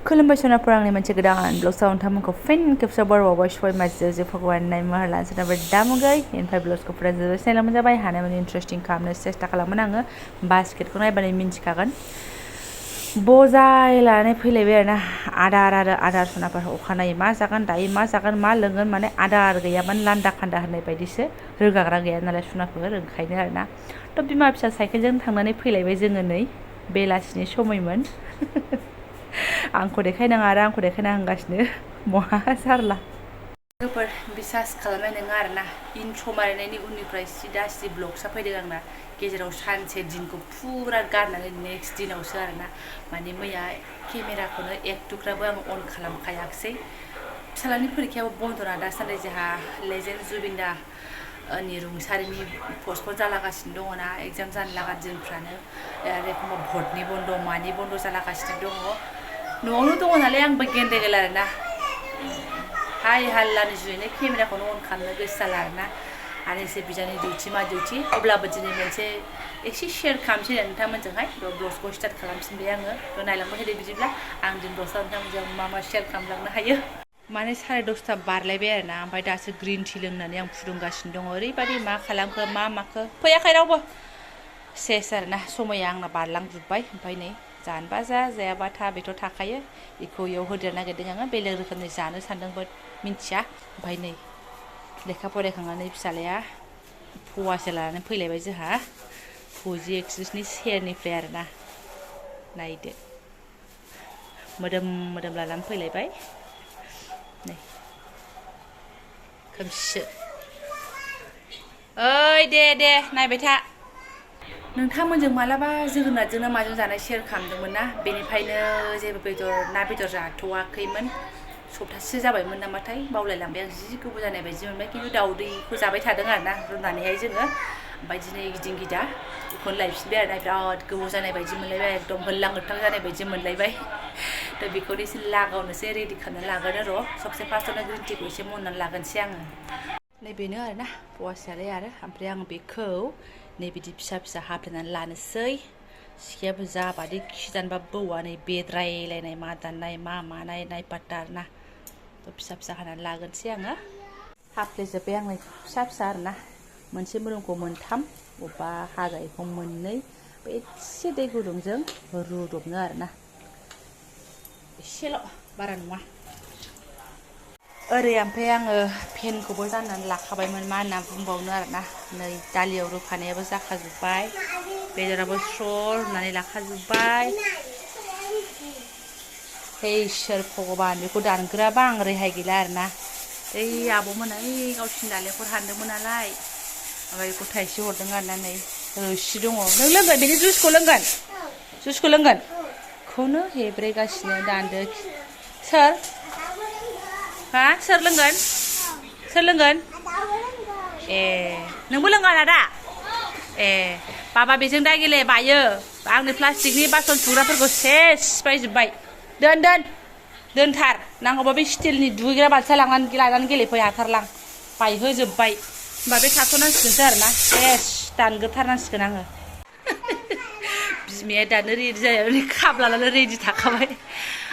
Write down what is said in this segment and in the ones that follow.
खुलुमबाय सनाफोर आंनि मोनसे गोदान ब्लगआव नोंथांमोनखौ फिन खेबसे बर'बावबाय सबाय माजो भगवान नाय महर लानसै दामुगै इनफाय ब्लगखौ फुरा जोबोद नायलांबाय जाबाय हानायमानि इन्टारेस्टिं खालामनो सेस्था खालामोन आङो बास्केटखौ नायबानो मिन्थिखागोन बजाय लानानै फैलायबाय आरोना आदार सनाफोर अखानायै मा जागोन दायो मा जागोन मा लोंगोन माने आदार गैयाबानो लान्दा खान्दा होननाय बायदिसो रोगाग्रा गैया नालाय सनाफोर ओंखायनो आरोना थ' बिमा फिसा साइकेलजों थांनानै फैलायबाय जोङो नै बेलासिनि समयमोन आंखौ देखायनाङा आरो आंखौ देखायनाङा होनगासिनो महा जारला लोगोफोर बिसास खालामनाय नङा आरोना इन्ट्र' मारिनायनि उननिफ्राय सिदा ब्लगसा फैदों आंना गेजेराव सानसे दिनखौ फुरा गारनानै नेक्स्ट दिनावसो आरोना माने मैया केमेराखौनो एक थुख्राबो आं अन खालामखायाखिसै फिसालानि फरिखायाबो बन्द'ना दासान्दि जोंहा लेजेन्ड जुबिनदा नि रुंसारिनि पस्टपन जालागासिनो दङ ना एगजाम जानो लागा दिनफ्रानो आरो एखमबा भटनि बन्द' मानि बन्द' जालागासिनो दङ न'आवनो दङ नालाय आंबो गेन्देगेल आरोना हाय हाल्लानि जुयैनो केमेराखौनो अन खालामनो गोसो जाला आरोना आरो एसे बिजानि डिउटि मा डिउटि अब्लाबो दिनै मोनसे एसे शेयार खालामसै नोंथांमोनजोंहाय ब्लगखौ स्टार्ट खालामफिनबाय आङो नायलांबाय थादो बिदिब्ला आं दिन ब्लगआव नोंथांमोनजों मा शेयार खालामलांनो हायो माने 10:30 बारलायबाय आरोना ओमफ्राय दासो ग्रिन टि लोंनानै आं फुदुंगासिनो दङ ओरैबायदि मा खालामखो मा माखो फैयाखै रावबो सेस आरोना समाया आंना बारलांजोब्बाय ओमफ्राय नै जानोबा जायाबा बेथ' थाखायो बेखौ इयाव होदेरनो नागिरदों आङो बेलेग रोखोमनि जानो सानदोंबो मिन्थिया ओमफ्राय नै लेखा फरायखांनानै फिसालाया फवासे लानानै फैलायबाय जोंहा फुजि एक्ट्रिसनि सेरनिफ्राय आरोना नायदो मोदोम लानानै फैलायबाय नै खोमसिसो ओइ दे नायबाय था नोंथांमोनजों मालाबा जोगोनारजोंनो माजों जानाय शेयार खालामदोंमोन ना बेनिफ्रायनो जेबो ना बेदर जाथ'वाखैमोन सप्तासेसो जाबायमोन नामाथाय बावलायलांबाय आं जि गोबाव जानाय बायदि मोनबाय खिन्थु दाउदैखौ जाबाय थादों आरोना रुनानैहाय जोङो ओमफ्राय दिनै गिदिं गिदा बेखौनो लायफिनबाय आरोना बिराद गोबाव जानाय बायदि मोनलायबाय एकदम होल्लां होथां जानाय बायदि मोनलायबाय थ' बेखौनो एसे लागावनोसै रेडि खालामनानै लागोन र' सबसे फार्स्टआवनो ग्रिन टिखौ एसे मननानै लागोनसै आङो नै बेनो आरोना फवासेयालाय आरो ओमफ्राय आं बेखौ नै बिदि फिसा हाफ्लेनानै लानोसै सिखायाबो जाबादि खिदानबा बौआ नै बेद्रायलायनाय मा दाननाय मा मानाय नाय पात्ता आरोना थ' फिसा हानानै लागोनसै आङो हाफ्लेजोब्बाय आं नै फिसा आरोना मोनसे मोदोमखौ मोनथाम अबेबा हाजायखौ मोननै एसे दै गुदुंजों रुदबनो आरोना एसेल' बारा नङा ओरै ओमफ्राय आङो फेनखौबो जाननानै लाखाबायमोन मा होनना बुंबावनो आरोना नै दालियाव रुफानायाबो जाखाजोब्बाय बेदराबो स्र' रुनानै लाखाजोब्बाय हे इसोर भगबान बेखौ दानग्रोआबा आं रेहाय गैला आरोना ओइ आब'मोना गावसिनि नालेंखर हानदोंमोन नालाय ओमफ्राय बेखौ थाइसे हरदों आरोना नै रोसि दङ नों लोंगोन बेनि जुइसखौ लोंगोन खौनो हेब्रेगासिनो दानदो सोर लोंगोन ए नोंबो लोंगोन आदा ए बाबा बेजों दा गेले बायो आंनि प्लास्टिकनि बासन सुग्राफोरखौ सेस बायजोब्बाय दोनथार नांगौबा बे स्टिलनि दुगैग्रा बाल्थिं लानानै गेलेफै हाथारलां बायहोजोब्बाय होमबा बे थाथ'नांसिगोनसो आरोना सेस दानग्रोथारनांसिगोन आङो बिमाया दानो रेडि जायो काप लानानै रेडि थाखाबाय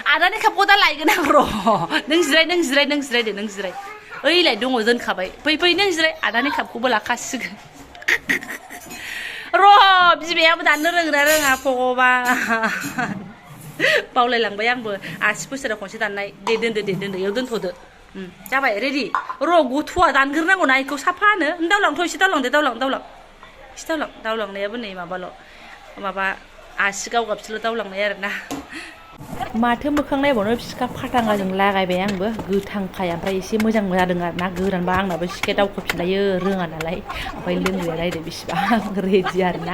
आदानि कापखौ दा लायगोन आं र' नों जिराय ओइलाय दङ दोनखाबाय फै नों जिराय आदानि कापखौबो लाखासिगोन र' बिमायाबो दाननो रोंगोना रोङा भगबान बावलायलांबाय आंबो 80 बोसोराव खनसे दाननाय दे दोनदो इयाव दोनथ'दो जाबाय रेडि र' गथ'आ दानग्रोनांगौना बेखौ साफानो दावलांथ' एसे दावलांनायाबो नै माबा आसि गावगाबसेल' दावलांनाय आरोना माथो मोखां नायबावनो सिखा फाथांगाजों लागायबाय आंबो गोथांखाया ओमफ्राय एसे मोजां जादों आरोना गोरानबा आंनाबो सिखाया दावखोफिनलायो रोङा नालाय ओमफ्राय लोंग्राया नायदो बेसेबां रेडि आरोना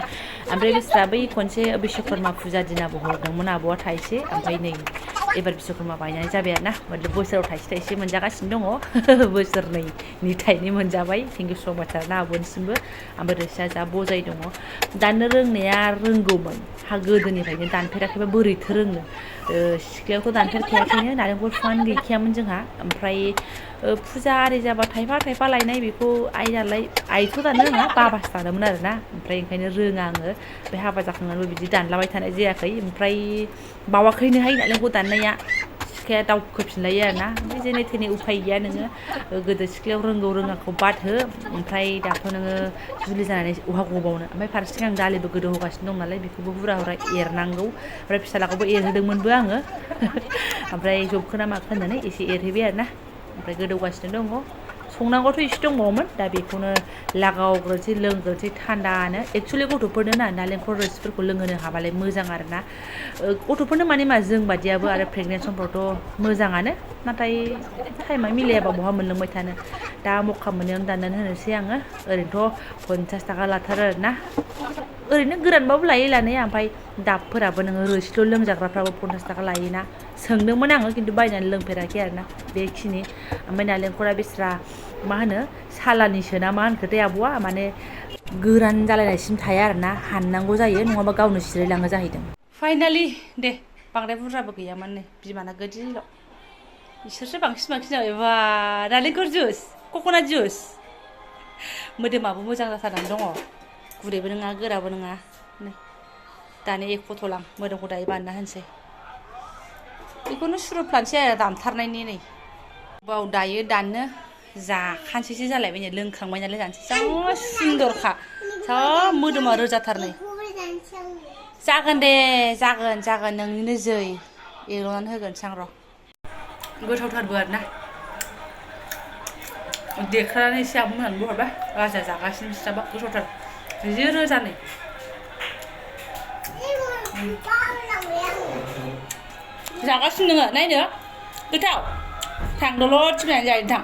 ओमफ्राय बिस्रा बै खनसे बिश्वकर्मा फुजा दिनाबो हरदोंमोन आब'आ थाइसे ओमफ्राय नै एबार बिश्वकर्मा बायनाय जाबाय आरोना बोसोराव थाइसे मोनजागासिनो दङ बोसोरनैनि थाइनै मोनजाबाय थेंक इउ स' माच आरोना आब'निसिमबो ओमफ्राय रोसिया जा बजाय दङ दाननो रोंनाया रोंगौमोन हा गोदोनिफ्रायनो दानफेराखैबा बोरैथो रोंनो सिख्लायावथ' दानफेरखायाखैनो नारेंखल बिफाङानो गैखायामोन जोंहा ओमफ्राय फुजा आरि जाबा थाइफा लायनाय बेखौ आइथ' दाननो रोङा बाबासो दानोमोन आरोना ओमफ्राय ओंखायनो रोङा आङो बे हाबा जाखांनानैबो बिदि दानलाबाय थानाय जायाखै ओमफ्राय बावाखैनोहाय नालेंखर दाननाया सिखाया दावखोफिनलायो आरोना ओमफ्राय जेने थेने उफाय गैया नोङो गोदो सिख्लायाव रोंगौ रोङाखौ बाद हो ओमफ्राय दाथ' नोङो जुलि जानानै उहा गबावनो ओमफ्राय फारसेथिं आं दालिबो गोदौ होगासिनो दं नालाय बेखौबो हुरा हुरा एरनांगौ ओमफ्राय फिसालाखौबो एरहोदोंमोनबो आङो ओमफ्राय जबखो ना माखो होननानै एसे एरहैबाय आरोना ओमफ्राय गोदौगासिनो दङ संनांगौथ' एसे दंबावोमोन दा बेखौनो लागावग्रोसै लोंग्रोसै थान्दानो एक्सुवेलि गथ'फोरनो ना नालेंखर रोसिफोरखौ लोंहोनो हाबालाय मोजां आरोना गथ'फोरनो माने मा जों बादियाबो आरो प्रेगनेन्ट समफ्रावथ' मोजाङानो नाथाय टाइमा मिलायाबा बहा मोनलोंबाय थानो दा मखा मोननायावनो दाननानै होनोसै आङो ओरैनोथ' 50 थाखा लाथारो आरोना ओरैनो गोरानबाबो लायो लानाया ओमफ्राय दाबफोराबो नोङो रोसिल' लोंजाग्राफ्राबो 50 थाखा लायोना सोंदोंमोन आङो खिन्थु बायनानै लोंफेराखै आरोना बेखिनि ओमफ्राय नालेंखरा बेस्रा मा होनो सालानिसो ना मा होनखोथाय आब'आ माने गोरान जालायनायसिम थाया आरोना हाननांगौ जायो नङाबा गावनो सिरायलाङो जाहैदों फाइनालि दे बांद्राय बुरजाबो गैयामोन नै बिमाना गोदिल' बिसोरसो बांसिन जाबाय बा नालेंखर जुस कक'नाट जुस मोदोमाबो मोजां जाथारनानै दङ गुरैबो नङा गोराबो नङा नै दानि एक फट'लां मोदोमखौ दायो बानायना होनोसै बेखौनो सुरुफ्लानोसै आरो दानथारनायनि नै बाव दायो दाननो जाखानोसैसो जालायबाय नै लोंखांबाय नालाय जानोसै जा सुन्दरखा जा मोदोमा रोजाथारनै जागोन दे जागोन नोंनिनो जै एरनानै होगोनसै आं र' गोथावथारबो आरोना देखानानै एसे आबो मोननानैबो हरबाय राजा जागासिनो बिस्राबा गोथावथार जि रोजानै जागासिनो नोङो नायनो गोथाव थां दलद थिनानै जायो थां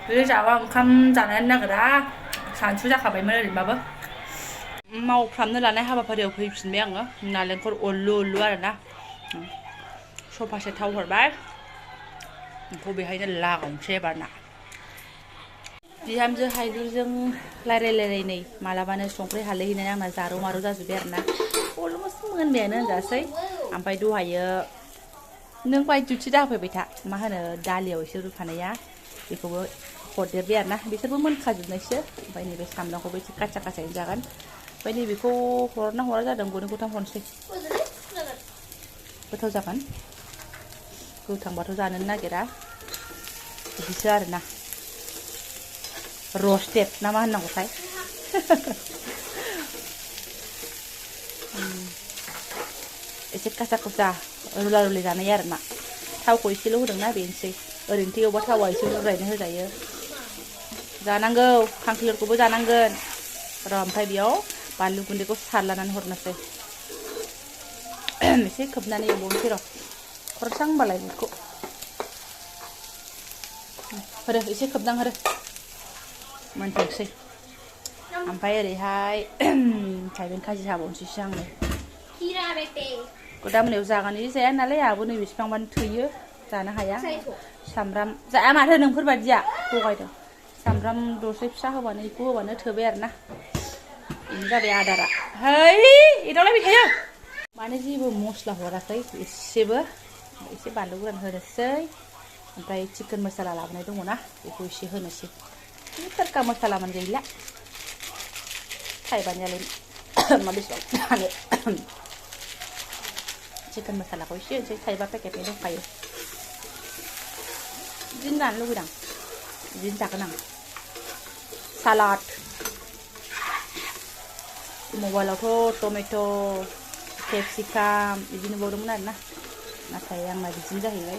बे जाबा ओंखाम जानो नागिरा सानसु जाखाबायमोन ओरैनोबाबो मावफ्रामनो लानाय हाबाफारियाव फैफिनबाय आङो नालेंखर अल्लु आरोना सफासे थाव हरबाय बेखौ बेहायनो लागावनोसै एबारना बिहामजो हायदुरजों रायलाय नै मालाबानो संख्रि हालदै हैनानै आंना जारौ मारौ जाजोब्बाय आरोना अलमस्ट मोनबायानो होनजासै ओमफ्राय दहायो नों बाय डिउटि दाहोफैबाय था मा होनो दालियाव एसे रुफानाया बेखौबो हरदेरबाय आरोना बिसोरबो मोनखाजोबनायसो ओमफ्राय नैबे सामब्रामखौबो एसे काचा काचायैनो जागोन ओमफ्राय नैबेखौ हरना हरा जादों गनै गथाम हरनोसै गोथाव जागोन गोथांबाथ' जानोनो नागिरा बिदिसो आरोना रस्टेड ना मा होननांगौथाय एसे काचा काचा रुला रुलि जानाय आरोना थावखौ एसेल' होदोंना बेनोसै ओरैनोथ' एवबा थावा एसे बुरजायैनो होजायो जानांगौ खांखिलरखौबो जानांगोन र' ओमफ्राय बेयाव बानलु गुन्दैखौ सारलानानै हरनोसै एसे खोबनानै एवबावनोसै र' खरसां होनबालाय बेखौ होदो एसे खोबनां होदो मोनथोंसै ओमफ्राय ओरैहाय थाइबें खाजि हाबावनोसैसो आङो दा मोनायाव जागोन इदि जाया नालाय आहाबो नैबे बिफांबानो थोयो जानो हाया सामब्राम जाया माथो नोंफोरबादिया थगायदों सामब्राम दरसे फिसा होबानो बेखौ होबानो थोबाय आरोना बेनो जाबाय आदारा है एदावलायबाय थायो माने जेबो मस्ला हराखै एसेबो एसे बानलु गोरान होनोसै ओमफ्राय चिकेन मसाला लाबोनाय दङना बेखौ एसे होनोसै तड़का मसालामोन गैला थाइबानियालाय मा बेसेबां हानो चिकेन मसालाखौ एसे होनोसै थाइबा पेकेटनि दंखायो बिदिनो जानो लुबैदां बिदिनो जागोन आं सालाद मबाइलावथ' टमेट' केपसिकाम बिदि नुबावदोंमोन आरोना नाथाय आंना बिदिनो जाहैबाय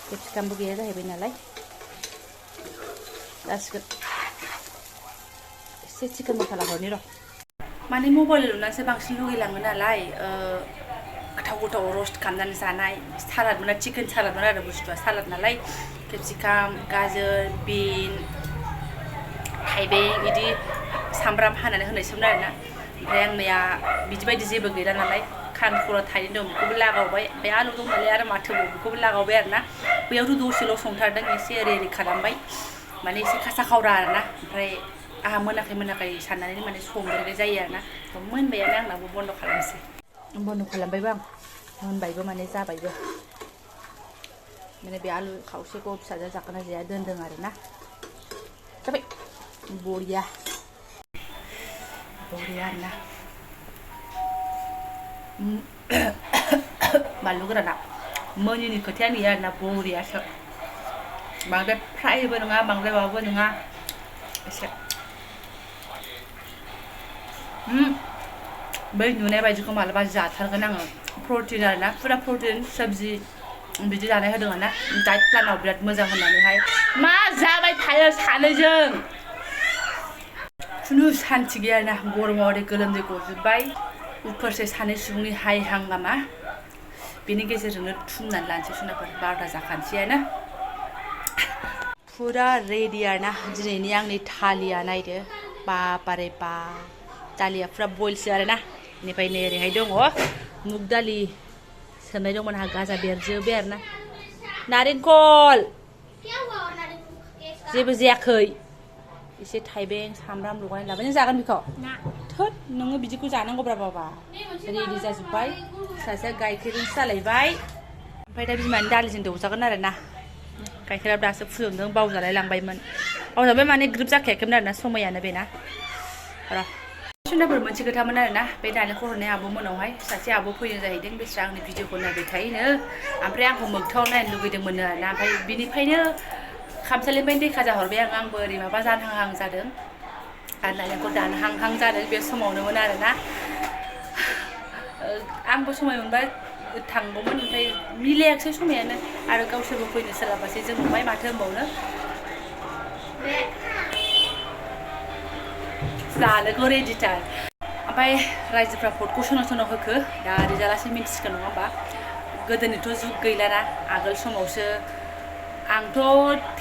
केपसिकामबो गैया जाहैबाय नालाय जासिगोन एसे चिकेन मसाला हरनि र' माने मबाइल नुनानैसो बांसिन लुगैलाङो नालाय गोथाव गोथाव रस्ट खालामनानै जानाय सालादमोन चिकेन सालादमोन आरो बुस्थुआ सालाद नालाय केपसिकाम गाजर बिन थाइबें बिदि सामब्राम हानानै होनायसोमोन आरोना ओमफ्राय आंनिया बिदि बायदि जेबो गैला नालाय खांखुरा थाइनै दं बेखौबो लागावबाय ओमफ्राय आलु दं नालाय आरो माथोबाव बेखौबो लागावबाय आरोना बैयावथ' दसेल' संथारदों एसे ओरै खालामबाय माने एसे खासा खावरा आरोना ओमफ्राय आहा मोनाखै साननानै माने संदेरनाय जायो आरोना मोनबायानो आंनाबो बन्द' खालामसै बन्द' खालामबायबो आं मोनबायबो माने जाबायबो माने बे आलु खावसेखौ फिसाजो जागोन ना जाया दोनदों आरोना जाबाय बरिया आरोना बानलु गोराना मोनिनि खोथायानो गैया आरोना बरियासो बांद्राय फ्रायबो नङा बांद्राय माबाबो नङा एसे बै नुनाय बायदिखौ मालाबा जाथारगोन आङो प्रटिन आरोना फुरा प्रटिन सब्जि बिदि जानाय होदों आरोना डाइट प्लानाव बिराद मोजां होननानैहाय मा जाबाय थायो सानैजों खुनु सान्थि गैया आरोना गरमाव ओरै गोलोमदै गजोब्बाय उफोरसे सानै सुबुंनि हाय हांगामा बेनि गेजेरजोंनो थुमनानै लानोसै सुनाफोर 12टा जाखानोसैयानो फुरा रेडि आरोना दिनैनि आंनि थालिया नायदो बाबारे बा दालिया फुरा बइलसो आरोना बेनिफ्राय नै ओरैहाय दङ मुग दालि सोमनाय दंमोन आंहा गाजा बेरजोब्बाय आरोना नारेंखल जेबो जायाखै एसे थाइबें सामब्राम लगायनानै लाबाय नों जागोन बेखौ थोद नोङो बिदिखौ जानांगौब्रा बाबा रेडि जाजोब्बाय सासेया गाइखेरजों सालायबाय ओमफ्राय दा बिमानि दालिजों दौजागोन आरोना गाइखेरा दासो फुदुंदों बावजालाय लांबायमोन बावजाबाय माने ग्रोब जाखायाखैमोन आरोना समायानो बेना र' सुनाफोर मोनसे खोथामोन आरोना बे नालेंखर हरनाय आब'मोनावहाय सासे आब' फैनो जाहैदों बिस्रा आंनि भिडिअखौ नायबाय थायोनो ओमफ्राय आंखौ मोगथाङाव नायनो लुगैदोंमोननो आरोना ओमफ्राय बिनिफ्रायनो खामसालिनिफ्राय दैखा जाहरबाय आंबो ओरै माबा जानहांहां जादों आरो नालेंखर दानहांहां जादों बे समावनोमोन आरोना आंबो समाय मोनबा थांगौमोन ओमफ्राय मिलायाखिसै समायानो आरो गावसोरबो फैनो सोलाबासै जों नुबाय माथो होनबावनो जानोखौ रेडिथार ओमफ्राय रायजोफ्रा भटखौ सोनाव सोनाव होखो दा रिजाल्टआसो मिन्थिसिगोन नङा होमबा गोदोनिथ' जुग गैलाना आगोल समावसो आंथ'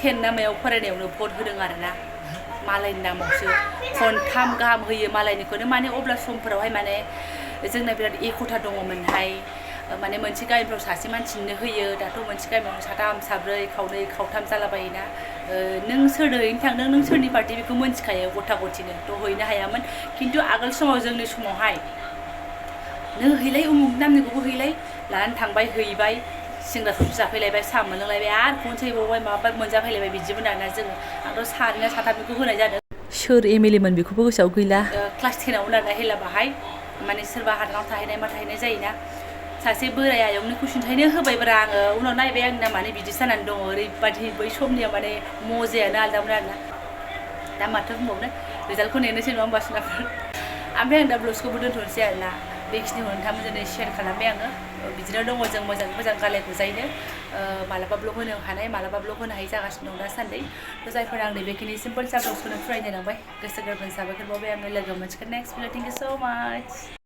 10 ना मायाव फरायनायावनो भट होदों आरोना मालायनि नामावसो खनथाम गाहाम होयो मालायनिखौनो माने अब्ला समफोरावहाय माने जोंना बिराद एकता दङमोनहाय माने मोनसे गामिफ्राव सासे मानसिनो होयो दाथ' मोनसे गामियाव साथाम साब्रै खावनै खावथाम जालाबायोना नों सोरनो हैनो थांदों नों सोरनि पार्टि बेखौ मोनथिखायो गथा गथिनो थ' हैनो हायामोन खिन्थु आगोल समाव जोंनि समावहाय नों हैलाय उमुक नामनिखौबो हैलाय लानानै थांबाय हैबाय सेंग्राफोर जाफैलायबाय साहा मोनलोंलायबाय आरो खनसे हैबावबाय माबा मोनजाफैलायबाय बिदिमोन आरोना जोङो आंथ' सानै ना साथामनिखौ होनाय जादों सोर एमएलए मोन बेखौबो गोसोआव गैला क्लास 10आवमोन आरोना हेला बाहाय माने सोरबा हादानाव थाहैनाय मा थाहैनाय जायोना सासे बोराय आयंनि कुइसनथायनो होबायब्रा आङो उनाव नायबाय आंनि नामानो बिदि जानानै दङ ओरैबादि बै समनिया माने मजायानो आलदामोन आरोना दा माथो बुंबावनो रिजाल्टखौ नेनोसै नङा होमबा सुनाफोर ओमफ्राय आं दा ब्लगखौबो दोनथ'नोसै आरोना बेखिनिखौ नोंथांमोनजों शेयार खालामबाय आङो बिदिनो दङ जों मोजाङै मोजां गालाय गुजायनो मालाबा ब्लग होनो हानाय मालाबा ब्लग होनो हायि जागासिनो दं दासान्दि थ' जायफोर आंनि बेखिनि सिम्पोल सा ब्लगखौनो फरायनो लांबाय गोसो गोरबोनि साबायखर बावबाय आङो लोगो मोनसिगोन नेक्स्ट भिडिअ थेंक इउ स' माच